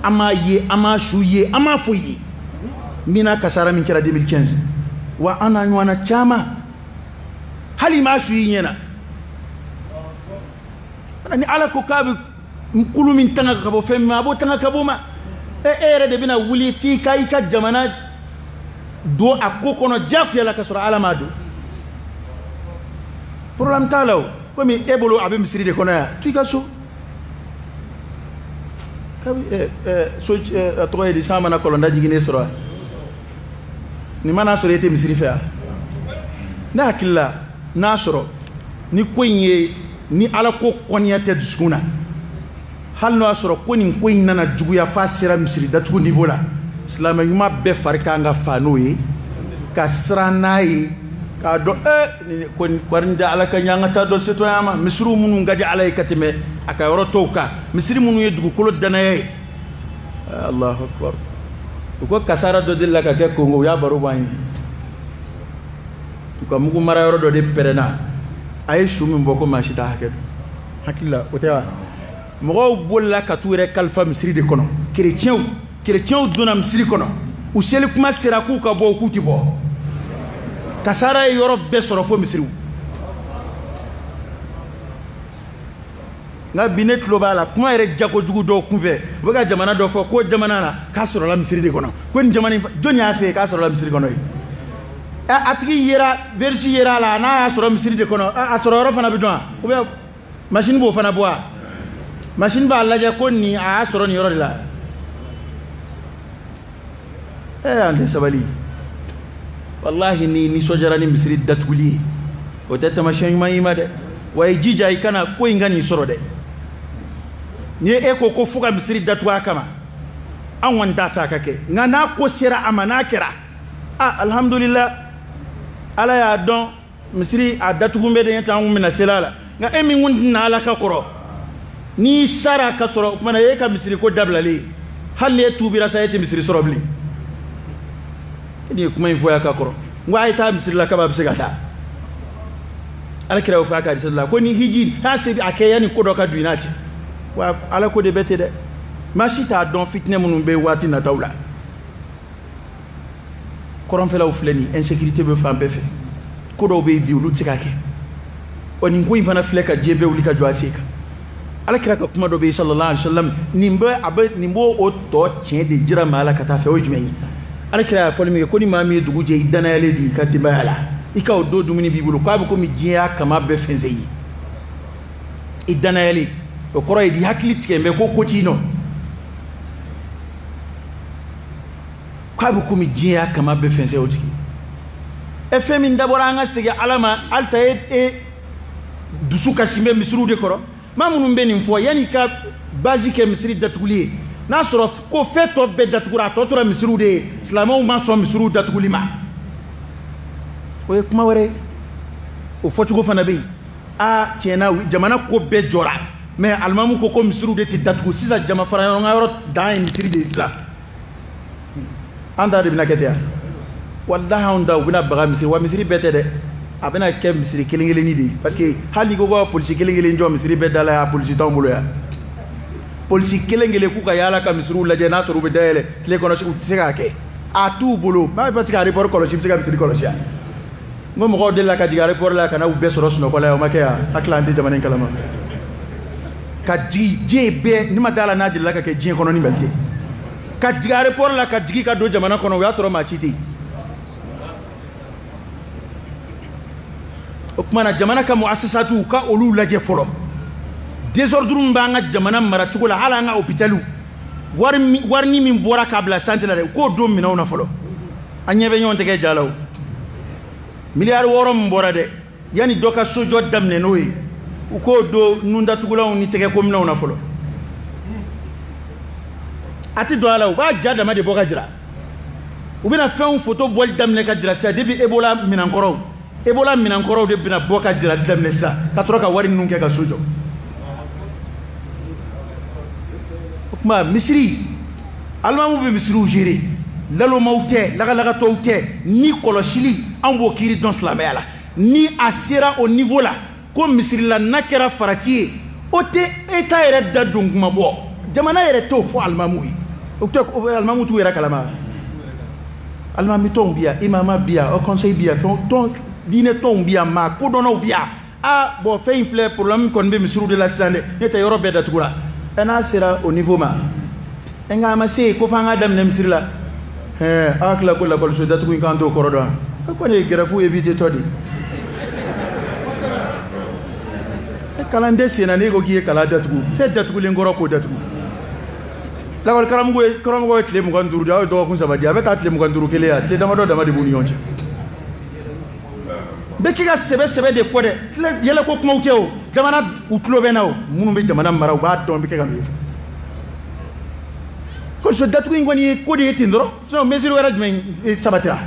an m'a ye an m'a su ye an m'a foyi ye mina kasara min kɛra 2015 wa an n'a ɲɔgɔnna caman hali m'a su i ɲɛna ni ala ko k'a bɛ kulu min tanga ka bɔ fɛn min ma a b'o tanga ka bɔ ma e yɛrɛ de bɛna wuli f'i ka i ka jamana don a ko kɔnɔ diyagoya la ka sɔrɔ ala m'a don problème t'a la o komi e bolo a bɛ misiri de kɔnɔ yan to i ka so kabi so a tɔgɔ ye di san mana kɔlɔnda jiginnen sɔrɔ nin mana sɔrɔ e tɛ misiri fɛ yan ne hakili la n'a sɔrɔ ni ko in ye ni ala ko kɔniya tɛ dusukun na hali n'o y'a sɔrɔ ko nin ko in nana juguya f'a sera misiri datugu niveau la silamɛ ɲuman bɛɛ fari kan ka fa n'o ye ka siran n'a ye k'a dɔn ko nin tɛ ala ka ɲɛ an ka taa dɔn setɔnya ma misiriw minnu ka di ala ye ka tɛmɛ a ka yɔrɔ tɔw kan misiri minnu ye dugukolo danaya ye Allahu akbar u ko kasara dɔ delila ka kɛ Kongo u y'a baro bɔ an ye u ka mugu mara yɔrɔ dɔ de pɛrɛnna a ye su min bɔ ko maa si t'a hakɛ dɔn hakili la o tɛ wa mɔgɔw bolila ka t'u yɛrɛ kalifa misiri de kɔnɔ kerecɛnw donna misiri kɔnɔ u seli kuma sera k'u ka bɔ u k'u ti bɔ kasara ye yɔrɔ bɛɛ sɔrɔ fo misiriw nka bi ne tulo b'a la kuma yɛrɛ jakojugu dɔw kunfɛ u bɛ ka jamana dɔ fɔ ko jamana na k'a sɔrɔla misiri de kɔnɔ ko nin jamana jɔn y'a fɛ yen k'a sɔrɔla misiri kɔnɔ yen a tigi yera verisi yera a la n'a y'a sɔrɔ misiri de kɔnɔ a sɔrɔ yɔrɔ fana bɛ dɔn wa ou bien machine b'o fana bɔ wa machine b'a lajɛ ko nin a y'a sɔrɔ nin yɔrɔ de la an tɛ sabali wallahi ni nisɔndiyara ni misiri datuguli ye o tɛ taamasiyɛn ɲuman y'i ma dɛ wa i jija i kana ko in ka n'i sɔrɔ dɛ ni e ko ko fo ka misiri datugu a kama an kɔni t'a fɛ a ka kɛ nka n'a ko sera a ma n'a kɛra ah alhamdulillah ala y'a dɔn misiri a datugu bɛ de ɲɛ tɛ an kun bɛna sela a la nka e min kun tɛna ala ka kɔrɔ n'i sara ka sɔrɔ o kumana e ka misiri ko dabilalen ye hali ni e tuubira sa e tɛ misiri sɔrɔ bilen e nin ye kuma in fɔ ya ka kɔrɔ n ko a ye taa misiri la kaba bɛ se ka taa ala kira y'o fɔ a ka hadisa la ko ni hiji n'a se a kɛ yanni ko dɔ ka don i n'a cɛ wa ala ko de bɛ ten dɛ Maa si t'a dɔn fitinɛ minnu bɛ waati nataw la. Kɔrɔnfɛlaw filɛ nin insécurité bɛ fan bɛɛ fɛ. Ko dɔw bɛ yen bi olu tɛ se ka kɛ. Ɔ nin ko in fana filɛ ka diɲɛ bɛɛ wuli ka jɔ a sen kan. Ala kira ka kuma dɔ bɛ yen sallallahu alaihi wa sallam nin bɛ a bɛ nin b'o o tɔ tiɲɛ de jira maa la ka taa fɛ o ye jumɛn ye? Ala kira y'a fɔli min kɛ ko ni maa min ye dugu jɛ i danayalen don i ka denbaya la i ka o don dumuni b'i bolo k'a bɛ komi diɲɛ y'a kama bɛɛ fɛnsɛn i ye. I danayalen o kɔrɔ ye di hakili tigɛ bɛ ko ko t'i nɔ k'a bɛ komi diɲɛ y'a kama bɛɛ fɛnsɛn o tigi. Ɛ fɛn min dabɔra an ka segin Ala ma halisa e dusu kasi bɛ misiriw de kɔrɔ. Maa minnu bɛ nin fɔ yanni i ka base kɛ misiri datuguli ye n'a sɔrɔ ko fɛn tɔ bɛɛ datugura a tɔ tora misiriw de ye silamɛw ma sɔn misiriw datuguli ma o ye kuma wɛrɛ ye o fɔcogo fana bɛ yen a tiɲɛna jamana ko bɛɛ jɔra mais alimamu ko ko misiriw de tɛ datugu sisan jama fara ɲɔgɔn kan yɔrɔ dan ye misiri de ye sisan an ta de bɛna kɛ ten yan walahi anw ta u bɛna baga misiri wa misiri bɛɛ tɛ dɛ. A bɛna kɛ misiri kelen kelenni de ye parce que hali n'i ko ko polisi kelen kelen jɔ misiri bɛɛ da la yan polisi t'anw bolo yan polisi kelen kelen k'u ka yaala ka misiriw lajɛ n'a sɔrɔ u bɛ dayɛlɛ tile kɔnɔ u tɛ se k'a kɛ a t'u bolo maa bɛ se ka aéroport kɔlɔsi i bɛ se ka misiri kɔlɔsi yan n ko mɔgɔw delila ka jigin aéroport la ka na u bɛɛ sɔrɔ sunɔgɔ la yan o ma kɛ yan hakili an tɛ jamana in kalama ka jigin diɲɛ bɛɛ ne ma da la n'a delila ka kɛ diɲɛ kɔnɔ ni Mali tɛ ka jigin aéroport la ka jigin ka don jamana kɔnɔ o y'a sɔrɔ maa si tɛ yen. O tuma na jamana ka muasasatuw ka olu lajɛ fɔlɔ désordre min b'an ka jamana maracogo la hali an ka hôpitaliw warini min bɔra k'a bila santé la dɛ u k'o don minɛnw na fɔlɔ an ɲɛ bɛ ɲɔgɔn tɛgɛ ja la o miliyari 6 min bɔra dɛ yanni dɔ ka sojɔ daminɛ n'o ye u k'o don nundatugulanw ni tɛgɛkominɛnw na fɔlɔ a tɛ don a la u b'a ja dama de bɔ ka jira u bɛna fɛnw photo bɔli daminɛ ka jira sisan depuis Ebola minɛnkɔrɔw Ebola minɛnkɔrɔw de bɛna bɔ ka jira daminɛ sisan ka sɔrɔ ka wari ninnu kɛ ka so jɔ o tuma misiri alimamu bɛ misiriw gérer lalomaw tɛ lagalagatɔw tɛ ni kɔlɔsili anw b'o kiiri dɔn silamɛya la ni a sera o niveau la ko misirila n'a kɛra farati ye o tɛ État yɛrɛ da don kuma bɔ jamana yɛrɛ t'o fɔ alimamu ye o tɛ alimamu t'u yɛrɛ kalama alimami tɔnw bi yan imama bi yan conseil bi yan tɔn diinɛ tɔnw bi yan maa kodɔnnaw bi yan a bon fɛn in filɛ problème kɔni bɛ misiriw de la sisan dɛ n'o tɛ yɔrɔ bɛɛ datugura ɛ n'a sera o niveau ma ɛ nka a ma se yen ko f'an k'a daminɛ misiri la ɛɛ a tila ko lakɔliso datugu in k'an t'o kɔrɔ dɔn a kɔni ye grève éviter tɔ de ye kalanden senna n'e ko k'i ye kalan datugu fɛn datugulen kɔrɔ k'o datugu lakɔli karamɔgɔ ye tile 25 di aw ye dɔgɔkun 3 di a bɛ taa tile 25 kelen yan tile damadɔ dama de b'u ni ɲɔgɔn cɛ. Bɛɛ k'i ka sɛbɛ sɛbɛ de fɔ dɛ yɛlɛko kumaw tɛ o jamana u tulo bɛ na o minnu bɛ jamana mara u b'a dɔn bɛ kɛ ka min kɔlɔsi datugu in kɔni ye ko de ye ten dɔrɔn sinon mesure wɛrɛ jumɛn sabatira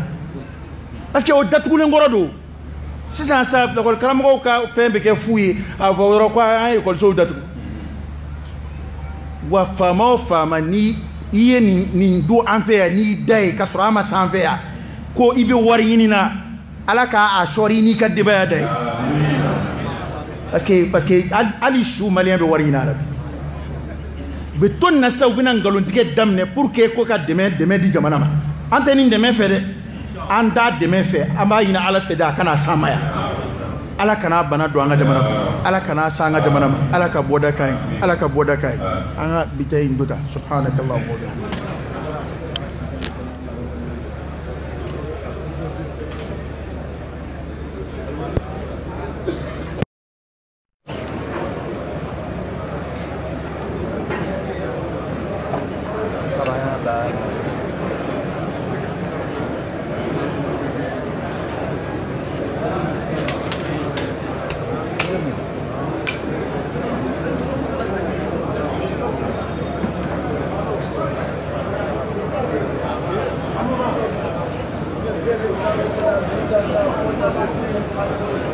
parce que o datugulen kɔrɔ don sisan sa lakɔli karamɔgɔw ka fɛn bɛ kɛ fu ye a fɔ yɔrɔ ko an ye ekɔlisow datugu wa faama o faama ni i ye nin don an fɛ yan n'i da ye ka sɔrɔ an ma s'an fɛ yan ko i bɛ wari ɲini na Ala k'a sɔri n'i ka denbaya da ye parce que hali su maliyɛn bɛ wari ɲini a la bi u bɛ to nin na sisan u bɛna nkalontigɛ daminɛ pour que ko ka dɛmɛ di jamana ma an tɛ nin dɛmɛ fɛ dɛ an t'a dɛmɛ fɛ an b'a ɲini Ala fɛ dɛ a kana s'an ma yan Ala kana bana don an ka jamana kɔnɔ Ala kana s'an ka jamana ma Ala ka bɔda k'an ye Ala ka bɔda k'an ye an ka bi ta in to tan subhanakallahumma wa bihamdika. Thank you.